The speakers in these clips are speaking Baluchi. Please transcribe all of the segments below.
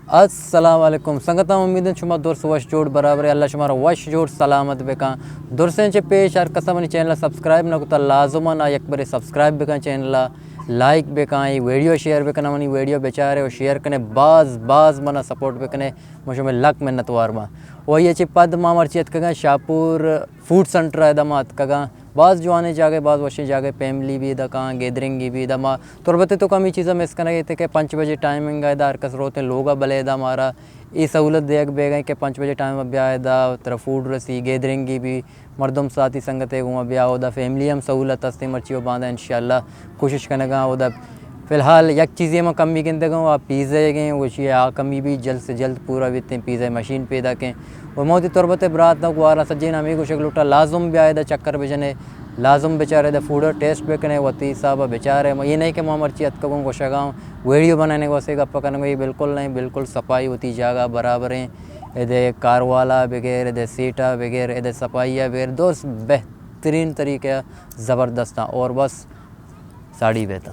السلام علیکم سنگتاں، امید انت شما درست وش جوڑ برابر ئے۔ اللہ شما را وش جوڑ سلامت بکن۔ درستیں چہ پیش ہر کسا منی چینل سبسکرائب نہ کتا، لازم آ یک برے سبسکرائب بکن، چینل لائک بکن، اے ویڈیو شیئر بکن، منی ویڈیو بچارے و شیئر کنے، باز باز منا سپورٹ بکنے، من شمے لک منتوار باں۔ و یہ چہ پد ما مرچی اتکگاں شاپور فوڈ سنٹر ء، ادا ما اتکگاں۔ باز جوانیں جاگہ، باز وشیں جاگہ، فیملی بھی ادا کاں، گیدرنگ بھی ادا۔ ما تربت ء توکا ہمے چیزا مس کنگ ء ات کہ پنچ بجے ٹائمنگ ء ادا ہر کس روت، لوگ ء بلے ادا مارا اے سہولت دیگ بیگ ء کہ پنچ بجے ٹائم ء بیا ادا ترا فوڈ رسی، گیدرنگ بھی، مردم ساتھی سنگت ء گوما بیا، اودا فیملی ہم سہولت ہستیں، مرچی و باندا انشاءاللہ کوشش کنگاں۔ اودا فی الحال یک چیزے من کمی گندگاں، آ پیزا ئیگیں، وشی آ کمی بھی جلد سے جلد پورا بیتیں، پیزا مشین پیدا کیں۔ و ما وتی تربت ء برات ء گوارا سجین ہمے گوشگ لوٹا، لازم بیا ادا چکر بجنے، لازم بچار ادا فوڈ ء ٹیسٹ بکنے، وتی حساب ء بچارے۔ ما یہ نہیں کہ ما مرچی اتکگوں گوشگاں ویڈیو بنانے واسطے گپ کنگوں، یہ بالکل نہیں، بالکل صفائی وتی جاگہ برابر ہیں۔ ادے کار والا بغیر، ادے سیٹا بغیر، ادے صفائی بغیر، درست بہترین طریقہ زبردست ہیں۔ اور بس ساڑی بیتا۔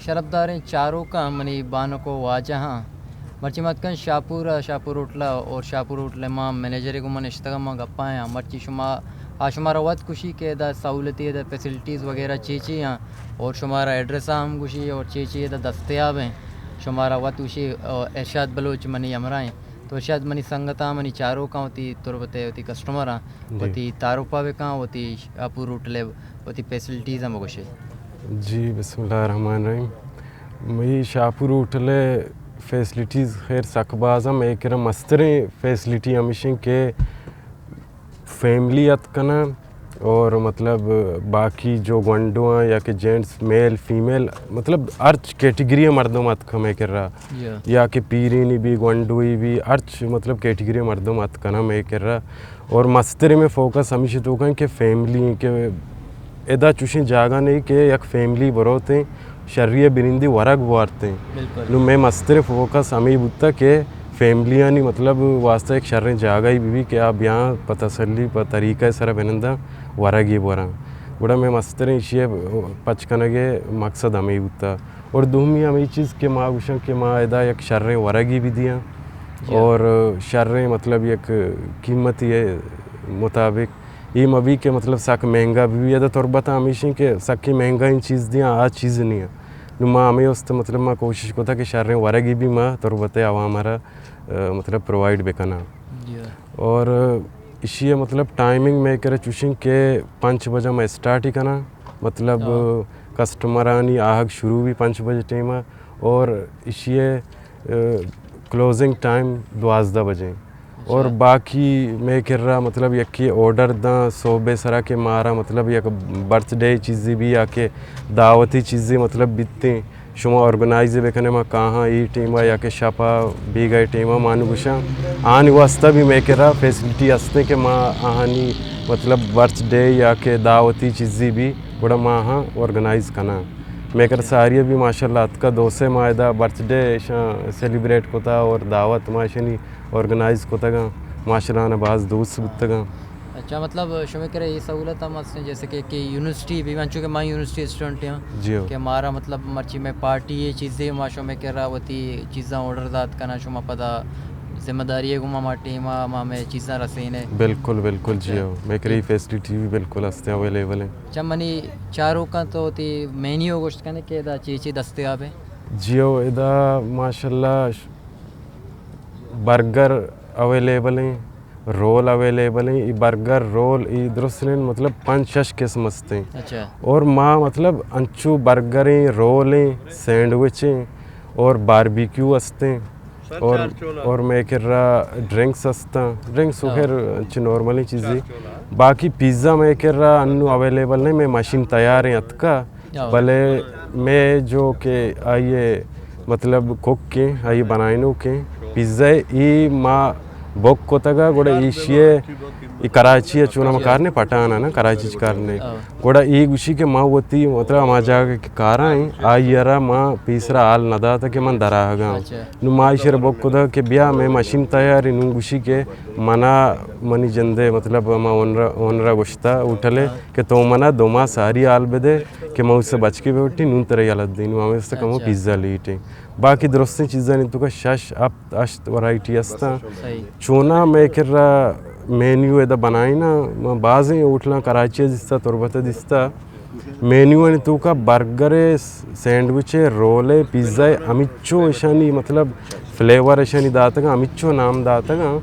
شرپداریں چاروکاں، منی بانک و واجہاں، مرچی ما اتکن شاپور ء، شاپور ہوٹل ء، اور شاپور ہوٹل ء ما منیجر ء گوما نشتگاں، ما گپایاں۔ مرچی شما، آ شمارا وت گوشی کہ ادا سہولتی، ادا فیسلٹیز وغیرہ چی چی ہیں، اور شمارا ایڈریس ہم گوشی اور چی چی ادا دستیاب ہیں۔ شمارا وت گوشی، آ، ارشاد بلوچ منی ہمراہ ہیں۔ تو ارشاد، منی سنگتاں، منی چاروکاں، وتی تربت ء وتی کسٹمراں، جی۔ وتی تعارفا بکاں، وتی شاپور ہوٹل ء وتی فیسلٹیز ہم بگوشے۔ جی، بسم اللہ الرحمن الرحیم۔ مئی شاپور ہوٹل ء فیسلٹیز خیر سک باز ہیں، مئے کرا مستریں فیسلٹی ہمیش ہیں کہ فیملی ات کناں اور مطلب باقی جو گونڈو ہیں یا کہ جینٹس، میل، فیمیل، مطلب ہرچ کیٹیگری مردم ات کن مئے کرا، یا۔ یا کہ پیرینی بھی، گونڈوئی بھی، ہرچ مطلب کیٹیگری مردم ات کناں مئے کرا۔ اور مستریں مئے فوکس ہمیشی توکا ہیں کہ فیملی ہیں کہ ادا چوشیں جاگہ نہیں کہ یک فیملی بروتیں، شری ء بنندی ورگ بوارتیں۔ نو مئے مستریں فوکس ہمیں بوتا کہ فیملیانی مطلب واسطہ یک شریں جاگہ ہی بی کہ آ بیاں پہ تسلی پہ طریقہ سر بننداں ورگی بوراں۔ گڑا مئے مستریں ایشی ء پچ کنگ ء مقصد ہمیں بوتا۔ اور دومی ہمیں چیز کہ ما گوشاں کہ ما ادا یک شریں ورگی بھی دیاں اور شریں مطلب یک قیمتی مطابق، یہ مبی کہ مطلب سک مہنگا بھی، ادا تربت ہمیشیں کہ سکی مہنگا این چیز دیاں، آ چیز نہیں ہے۔ نو ما ہمیں است مطلب ما کوشش کو تھا کہ شریں ورگی بھی ما تربت عوام را مطلب پرووائیڈ بکناں۔ اور ایشی ء مطلب ٹائمنگ مئے کرا چوشیں کہ پنچ بجہ ما اسٹارٹ ہی کناں، مطلب کسٹمرانی آہگ شروع بھی پنچ بجہ ٹیم ء اور ایشی ء کلوزنگ ٹائم دوازدہ بجے۔ اور باقی مئے کرا مطلب یکی آرڈر داں صوبے سرا کہ مارا مطلب یک برتھ ڈے چیزی بھی یا کہ دعوتی چیزی مطلب بیتیں، شما آرگنائز بکنے، ما کاہاں ای ٹیم ء یا کہ شپ ء بیگہ ٹیم ء ما نو گوشاں، آنی واسطہ بھی مئے کرا فیسلٹی ہستیں کہ ما آہانی مطلب برتھ ڈے یا کہ دعوتی چیزی بھی گڑا ما آہاں آرگنائز کناں۔ مئے کرا ساری بھی ماشاءاللہ اتکا دو سے ما ادا برتھ ڈے ایشاں سیلیبریٹ کتا اور دعوت ما ایشانی آرگنائز کتگاں، ماشاءاللہ آناں باز دوست بوتگاں۔ اچھا، مطلب شمے کرے یہ سہولت ہم ہستیں، جیسے کہ، کہ یونیورسٹی بھی، انچو کہ ما یونیورسٹی اسٹوڈنٹ ہیں، جی ہو۔ کہ مارا مطلب مرچی میں پارٹی یہ چیزیں ما شمے کرا وتی چیزاں آرڈر دات کنا، شما پدا ذمہ داری ہے گما ما ٹیم ما میں چیزاں رسینے۔ بالکل، بالکل، جی ہو۔ میں کرے فیسلٹی بھی بالکل ہستیں، اویلیبل ہیں۔ اچھا، منی چاروکاں تو وتی مینیو گوشت کنے کہ ادا چی چی دستیاب ہے؟ جی ہو، ادا ماشاءاللہ برگر اویلیبل ہیں، رول اویلیبل ہیں۔ ای برگر، رول، ای درستیں مطلب پنچ شش قسم ہستیں۔ اچھا۔ اور ما مطلب انچو برگر ہیں، رول ہیں، سینڈوچ ہیں اور باربیکیو ہستیں اور، اور مئے کرا ڈرنکس ہستاں۔ ڈرنکس و خیر انچو نارمل ہیں چیزیں۔ باقی پیزا مئے کرا انو اویلیبل نہیں، مئے مشین تیار ہیں اتکا۔ بلے میں جو کہ آئیے مطلب کک کے، آئیے بنائینو کے، پیزا ای ما بک کتگا، گڑا ایشی ای کراچی چون ہم کارنے پٹانا نا، کراچی چ کارنے۔ گڑا ای گوشی کہ ما وتی مطلب ہما جاگہ کہ کارا ہیں، آئی را ما پیسرا حال نہ داتا کہ من دراہگا۔ نو ما ایشی را بک کتگا کہ بیا میں مشین تیار ہے، نو گوشی کہ منا منی جندے مطلب ہما اونرا، اونرا گوشتا ہوٹلے کہ تو منا دو ماہ ساری حال بدے کہ من اسے بچکے بیوٹی نون ترے یلت دیں۔ نو ہمیں اسے کمو پیزا لیٹ ہیں۔ باقی درستیں چیزانی تو کا شش، ہفت، ہشت ورائٹی ہستاں۔ چونا میں کرا مینیو ادا بنائینا، ما بازیں ہوٹلاں کراچی دیستا، تربت دیستا۔ مینیو آنی توکا برگر ء، سینڈوچ ء، رول ء، پیزا ء، ہمینچو اشانی مطلب فلیور اشانی داتگاں، ہمینچو نام داتگاں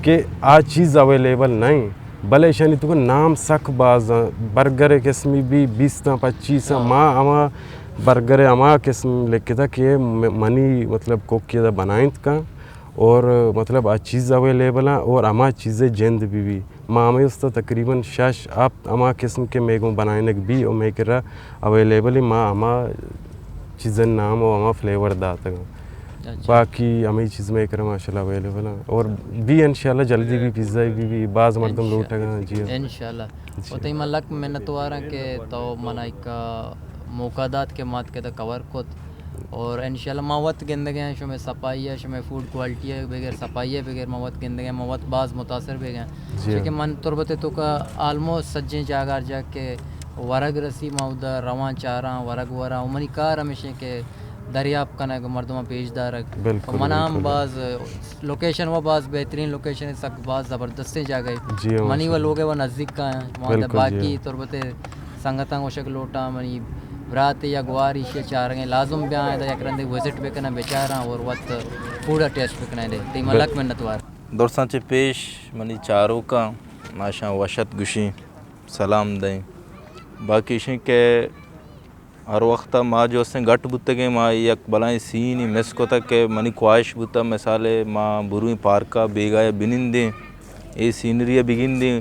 کہ آ چیز اویلیبل نہ انت، بلے اشانی توکا نام سک باز انت۔ برگر ء قسمی بھی بیست آں، پچیس آں۔ ما ہما برگر ء ہما قسم لکھتا کہ م-، منی مطلب کوک ادا بنائینت کن اور مطلب آ چیز اویلیبل آں اور ہما چیز ء جند بھی بھی۔ ما ہمے استا تقریباً شش ہپت ہما قسم کہ مئے گوں بنائینگ بی و مئے کرا اویلیبل ایں، ما ہما چیزانی نام و ہما فلیور داتگ انت۔ اچھا۔ باقی ہمے چیز مئے کرا ماشاءاللہ اویلیبل انت اور بی انشاءاللہ جلدی بی پیزا بی، بی باز مردم لوٹگ انت۔ جی۔ انشاءاللہ۔ جی۔ و تئی من لک منتواراں کہ تو منا ایک موقع دات کہ ما اتکے تو کور کت۔ اور انشاءاللہ ما وت گندگیں شمئے صفائی ء، شمئے فوڈ کوالٹی ء بغیر، صفائی ء بغیر ما وت گندگیں، ما وت باز متاثر بیگیں۔ جی۔ چونکہ من تربت ء توکا آلموسٹ سجیں جاگہ ہر جاہ کہ ورگ رسی ما اودا رواں چاراں، ورگ وراں، و منی کار ہمیشیں کہ دریافت کنگ، مردماں پیش دارگ۔ بالکل، و منا ہم بالکل۔ باز لوکیشن و باز بہترین لوکیشن، سک باز زبردستیں جاگہ۔ جی، منی و ماشاءاللہ۔ لوگ ء و نزدیک کا ہیں، وہاں بالکل، جی۔ باقی تربت ء سنگتاں گوشگ لوٹاں، منی برات یا گوار ایشی ء چارگیں، لازم بیاں ادا یک رندے وزٹ بکناں، بچاراں اور وت فوڈ ء ٹیسٹ بکناں۔ دے تئی من لک منتوار۔ درساں چہ پیش منی چاروکاں ماشاں وشت گوشیں، سلام دیں۔ باقی ایشیں کہ ہر وخت ء ما جو استیں گٹ بوتگیں، ما یک بلائیں سینی مس کتگ کہ منی خواہش بوتگ، مثال ء ما برویں پارک ء بیگاہ ء بنندیں، اے سینری ء بگندیں۔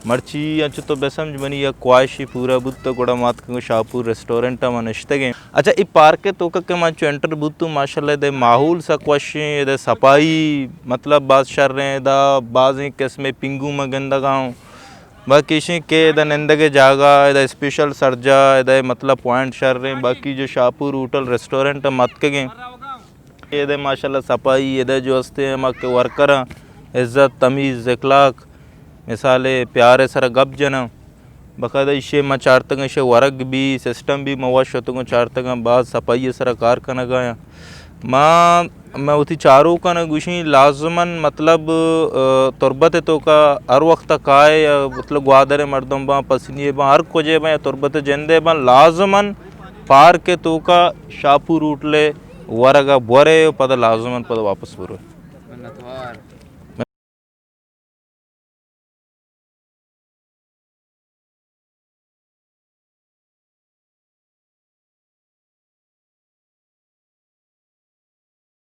مرچی انچو تو بہ سمجھ منی یک خواہشی پورا بوت، گڑا ما اتکگوں شاہپور ریسٹورنٹ ء ما نشتگیں۔ اچھا، اے پارک ء توکا کہ من چو انٹر بوتوں، ماشاءاللہ ادے ماحول سک وشیں، ادے صفائی مطلب باز شریں، ادا بازیں قسمے پنگو ما گندگا اوں۔ باقی ایشیں کہ ادا نندگ ءِ جاگہ، ادا اسپیشل سرجاہ، ادا مطلب پوائنٹ شر ایں۔ باقی جو شاپور ہوٹل ریسٹورنٹ ءَ متکگیں، ادا ماشاءاللہ صفائی، ادا جو ہستے ہما کہ ورکر ایں، عزت، تمیز، اخلاق، مثال پیار ءِ سرا گپ جناں۔ باقاعدہ ایشی ما چارتگاں، ایشی ورگ بی، سسٹم بی، ما وش شتگاں چارتگاں، باز صفائی ءِ سرا کار کنگا ایں۔ ما، ما وتی چاروکاں گوشیں لازماً مطلب، آ، تربت ءِ توکا ہر وقت کائے یا مطلب گوادر ءِ مردم باں، پسنی ءِ باں، ہر کجے باں یا تربت ءِ جندے باں، لازماً پارک ءِ توکا شاپور ہوٹل ءِ ورگا بورے و پدا لازماً پدا واپس بروے۔ منتوار۔